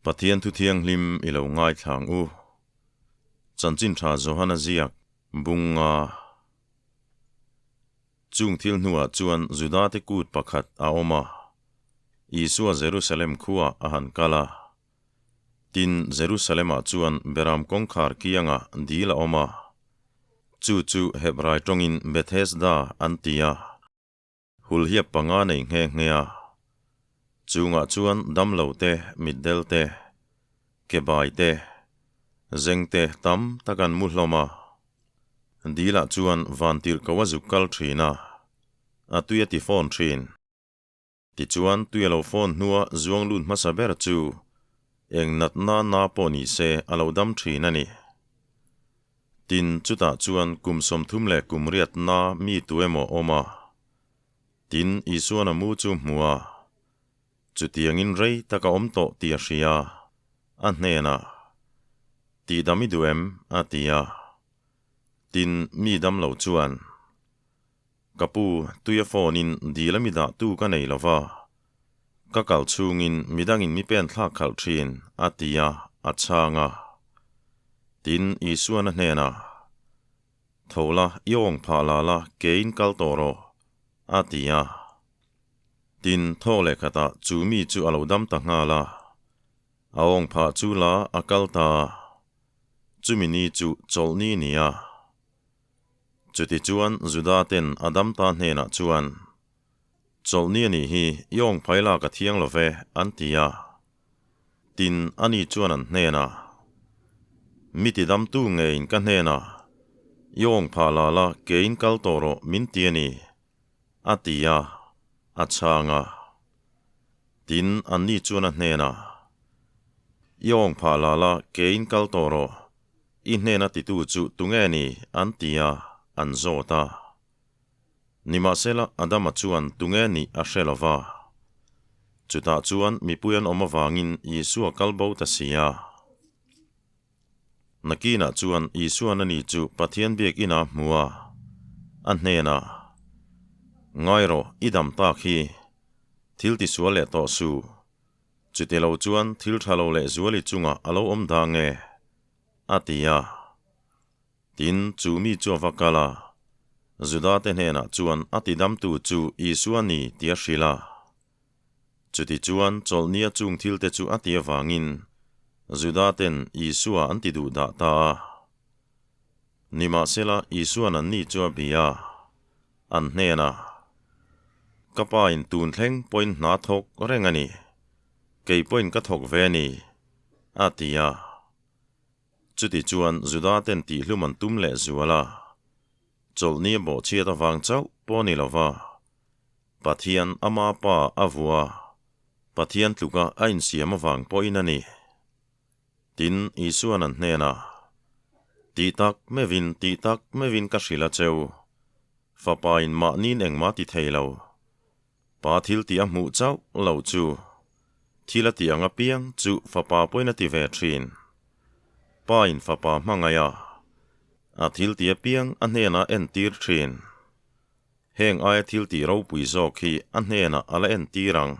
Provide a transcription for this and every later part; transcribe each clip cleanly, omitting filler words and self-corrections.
Pathian thu thianghlim i lo ngaithla ang u. Chanchin tha Johana ziak bunga Chung thil hnuah chuan Judate kut pakhat a awm a, Isua Jerusalem khuaah a han kal a. Tin, Jerusalem-ah chuan Beram kawngkhar kiangah dil a awm a, chu chu Hebrai tawngin Bethesda an ti a. Hulhiap panga nei nghe nghe a, chungah chuan damlo te, mitdel te, kebai te, zeng te tam tak an mu hlawm a. Dilah chuan vantirhko a zuk kal thin a, a tui a ti fawn thin. Tichuan tui a lo fawn hnua zuang lut hmasa ber chu eng natna na pawh ni se a lo dam thin a ni. Tin, chutah chuan kum 30 leh kum riat na mi tu emaw awm a. Tin, Isuan a mu chu hmu a, chutiangin rei tak a awm tawh tih a hria, a hnenah, Tihdam i duh em? a ti a. Tin, mi dam lo chuan, Ka pu, tuia phone-in dil a mi dah tu ka nei lo va, ka kal chhungin midangin mi pen thlak khalh thin, a ti a, a chhang a. Tin, Isuan a hnenah, Tho la, i awng phah la la, keiin kal tawh rawh, a ti a. Tin, thaw leh khatah chu mi chu a lo dam ta nghal a, a awng phah chu la a kal ta a. Chumi ni chu chawlhni ni a. Chutichuan Juda ten Adam ta hnenah chuan, Chawlhni a nih hi, i awng phai lak a thiang lo ve, an ti a. Tin, ani chuan an hnenah, Mi tidamtu ngeiin ka hnenah, I awng phah la la, keiin kal tawh rawh, min ti a ni, a ti a, a chhang a. Tin, anni chuan a hnenah, I awng phah la la, keiin kal tawh rawh, I hnena titu chu tunge ni? an ti a, an zawt a. Nimahsela, Adama chuan tunge nih a hre lo va. Chutah chuan mipui an awm avangin Isua kal bo ta si a. Nakinah chuan Isuan ani chu Pathian biakina hmu a, a hnenah, Ngai rawh, i dam tak hi, thil tisual leh tawh suh. Chuti lo chuan thil tha lo leh zuali chungah a lo awm dah nge? a ti a. Tin, chu mi chu a va kal a, Judate hnenah chuan a tidamtu chu Isua ni tih a hrilh a. Chuti chuan chawlhnia chung thilte chu a ti avangin Judaten Isua an ti duh dah ta a. Nimahsela, Isua'n anni chu a bia a, an hnenah, Ka pa in tun thleng pawhin hna thawk reng a ni, kei pawhin ka thawk ve a ni, a ti a. Chuti chuan Judaten tihhlum an tum leh zual a, chawlhni a bawhchhiat avang chauh pawh a ni lo va, Pathian ama pa a vua, Pathian tluka a insiam avang pawhin a ni. Tin, Isua'n an hnenah, Tih tak meuhin, tih tak meuhin ka hrilh a cheu. Fapain mahniin engmah ti thei lo. Pa thil tih a hmuh chauh lo chu. Thil a tih ang apiang chu fapa pawhin a ti ve thin. Pain fapa hmangaih a, a thil tih apiang a hnenah a entir thin. Heng aia thil tih ropui zawk hi a hnenah a la entir ang.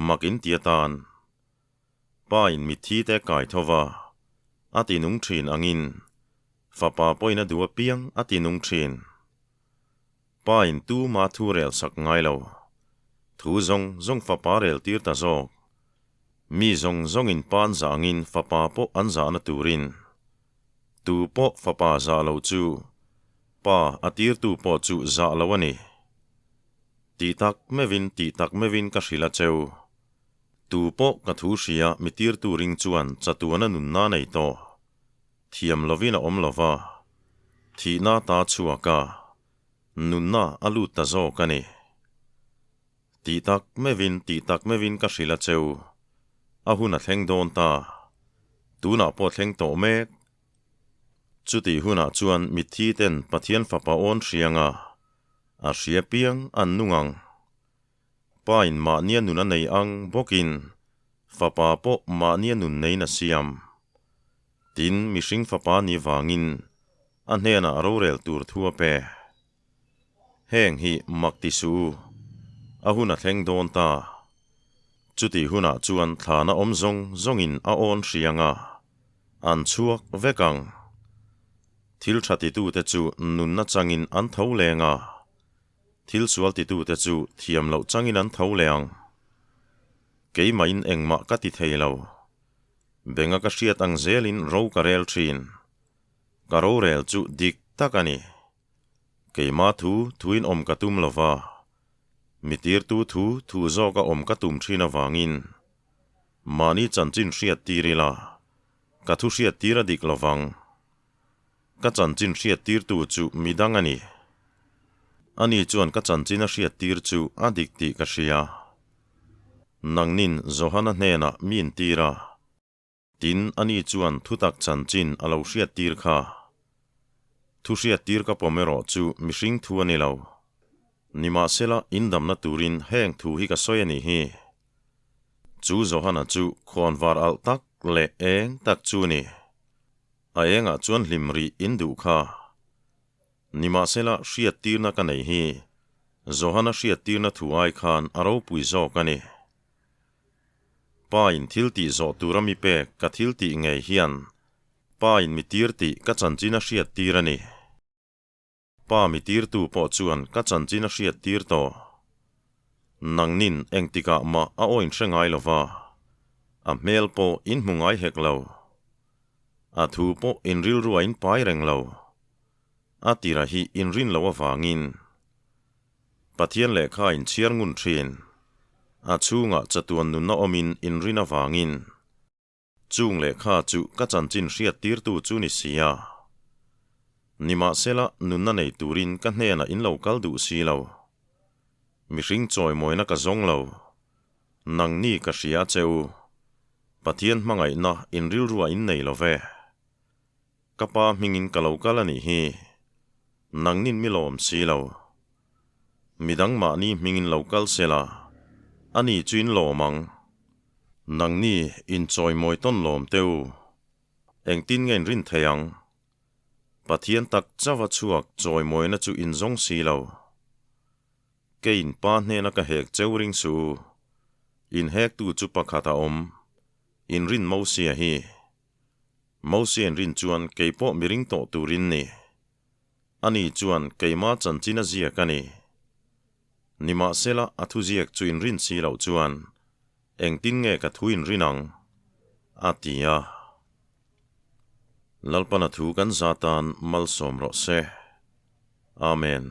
Mak in ti atan. Pa in mitthi te kai tho va, a ti nung thin angin fapa pawhin a duh apiang a ti nung thin. Pa in tuma thu rel sak ngai lo. Thu zawng zawng fapa rel tir ta zawk. Mi zawng zawng in pa an zah angin fapa pawh an zahna turin. Tu pawh fapa zah lo chu pa a tirtu pawh chu zah lo a ni. Tih tak meuhin tih tak meuhin ka hrilh a cheu. Tu pawh ka thu hria mi tirtu ring chuan chatuana nunna nei tawh. Thiam lovin a awm lo va, thihna ta chhuak a, nunna a lut ta zawk a ni. Tih tak meuhin tih tak meuhin ka hrilh a cheu. A hun a thleng dawn ta. Tunah pawh thleng tawh mek. Chutih hunah chuan mitthi ten Pathian fapa awn hrianga a hria piang an nung ang. Pa in mahnia nun a nei ang bawkin fapa pawh mahnia nun neiin a siam. Tin, mihring fapa ni vangin a hnenah rorel tur thu a pe. Heng hi mak ti suh u, a hun a thleng dawn ta. Chutih hunah chuan thlana awm zawng zawngin a awn hria anga, an chhuak vek ang. Thil tha titute chu nunna changin an tho leng a, thil sual titute chu thiam loh changin an tho leh ang. Keimahin engmah ka ti thei lo. Benga ka hriat ang zelin ro ka rel thin. Ka rorel chu dik tak a ni. Keima thu thuin awm ka tum lo va, mi tirtu thu thu zawka awm ka tum thin avangin mahni chanchin hriat tir ila, ka thu hriat tir a dik lo vang. Ka chanchin hriat tirtu chu mi dang a ni. Ani chuan ka chanchin a hriat tir chu a dik tih ka hria. Nangnin Johana hnenah mi intir a. Tin, ani chuan thutak chanchin a lo hriattir kha. Thu hriattir ka pawm erawh chu mihring thu a ni lo. Nimahsela, indamna turin heng thu hi ka sawi a nih hi. Chu Johana chu khawnvar alh tak leh eng tak chu a ni. A engah chuan hlim rih in duh kha. Nimahsela, hriattirna ka nei hi Johana hriattirna thu ai khan a ropui zawk a ni. Pa in thil tih zawh tura mi pek ka thil tih ngei hian Pa in mi tir tih ka chanchin a hriat tir a ni. Pa mi tirtu pawh chuan ka chanchin a hriat tir tawh. Nangnin engtikah mah a aw in hre ngai lo va, a hmel pawh in hmu ngai hek lo. A thu pawh in rilru a in pai reng lo. A tira hi in rin loh avangin Pathian lehkha in chhiar ngun thin. A chhungah chatuan nunna awmin inrin avangin chung lehkha chu ka chanchin hriattirtu chu ni si a. Nimahsela nunna nei turin ka hnenah in lo kal duh si lo. Mihring chawimawina ka zawng lo. Nangni ka hria che u. Pathian hmangaihna in rilruah in nei lo ve. Ka pa hmingin ka lo kal a nih hi. Nangnin mi lawm si lo. Midang mahni hmingin lo kal se la, ani chu in lawm ang. Nangni inchawimawi tawn lawm teh u. Engtin nge in rin thei ang? Pathian tak chauh a chhuak chawimawina chu in zawng si lo. Keiin pa hnena ka hek cheu ring suh u. Inhektu chu pakhat a awm. Inrin Mosia hi. Mosia'n rin chuan kei pawh mi ring tawh turin ni. Ani chuan keima chanchin a ziak a ni. Nimahsela a thuziak chu in rin si loh chuan engtin nge ka thu in rin ang? a ti a. Lalpana thu kan za tan malsawm rawh se. Amen.